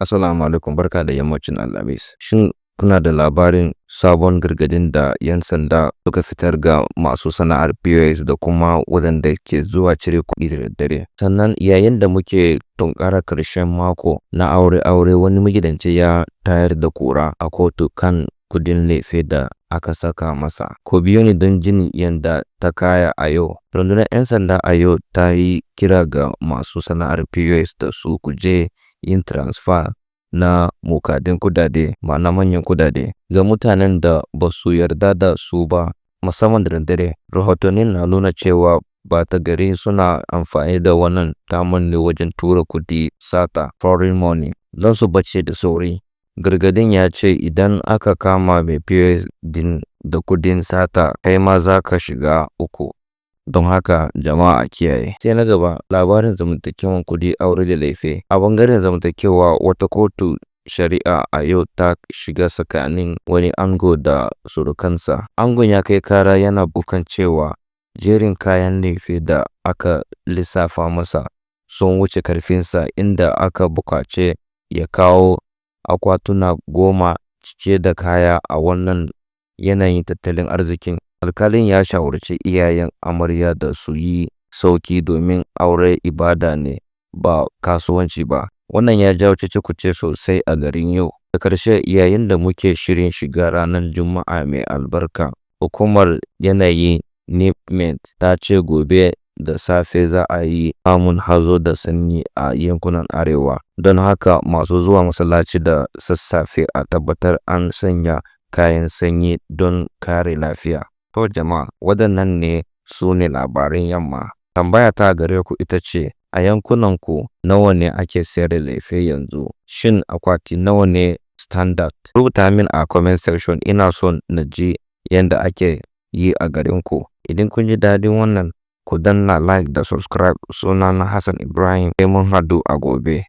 Assalamu alaikum, barka da yammacin Alhamis. Shin kuna da labarin sabon gargaɗin da 'yan sanda suka fitar ga masu sana'ar POS da kuma waɗanda ke zuwa cire kuɗi da daddare? Sannan, yayin da muke tunkarar ƙarshen mako na aure-aure, wani magidanci ya tayar da ƙura a kotu kan kuɗin lefe da aka saka masa. Ku biyo ni don jin yadda ta kaya a yau. Rundunar 'yan sanda a yau ta yi kira ga masu sana'ar POS da su guje yin transfer na muƙaddin kuɗaɗe, ma'ana manyan kuɗaɗe, ga mutanen da ba su yarda da su ba, musamman da daddare. Rahotanni na nuna cewa ɓata gari suna amfani da wannan damar ne wajen tura kuɗin sata, foreign money, don su ɓace da sauri. Gargaɗin ya ce idan aka kama mai POS ɗin da kuɗin sata, kai ma za ka shiga uku. Don haka jama'a, a kiyaye. Sai na gaba, labarin zamantakewan kuɗi, aure da lefe. A ɓangaren zamantakewa, wata kotu shari'a a yau ta shiga tsakanin wani ango da surukansa. Angon ya kai kara yana kukan cewa jerin kayan lefe da aka lissafa masa sun wuce karfinsa, inda aka buƙaci ya kawo akwatuna 10 cike da kaya. A wannan yanayin tattalin arzikin, alkalin ya shawarci iyayen amarya da su yi sauƙi, domin aure ibada ne, ba kasuwanci ba. Wannan ya jawo cece-kuce sosai a garin yau. Da ƙarshe, yayin da muke shirin shiga ranar Juma'a mai albarka, hukumar yanayi NIMET ta ce gobe da safe za a iya samun hazo da sanyi a yankunan arewa. Don haka masu zuwa masallaci da sassafe, a tabbatar an sanya kayan sanyi don kare lafiya. To jama'a, waɗannan ne su ne labaran yamma. Tambaya ta gare ku ita ce, a yankunanku, nawa ne ake sayar da lefe yanzu? Shin akwati nawa ne standard? Rubuta min a comment section, ina son na ji yadda ake yi a garinku. Idan kun ji daɗin wannan, ku danna like da subscribe. Sunana Hassan Ibrahim, sai mun haɗu a gobe.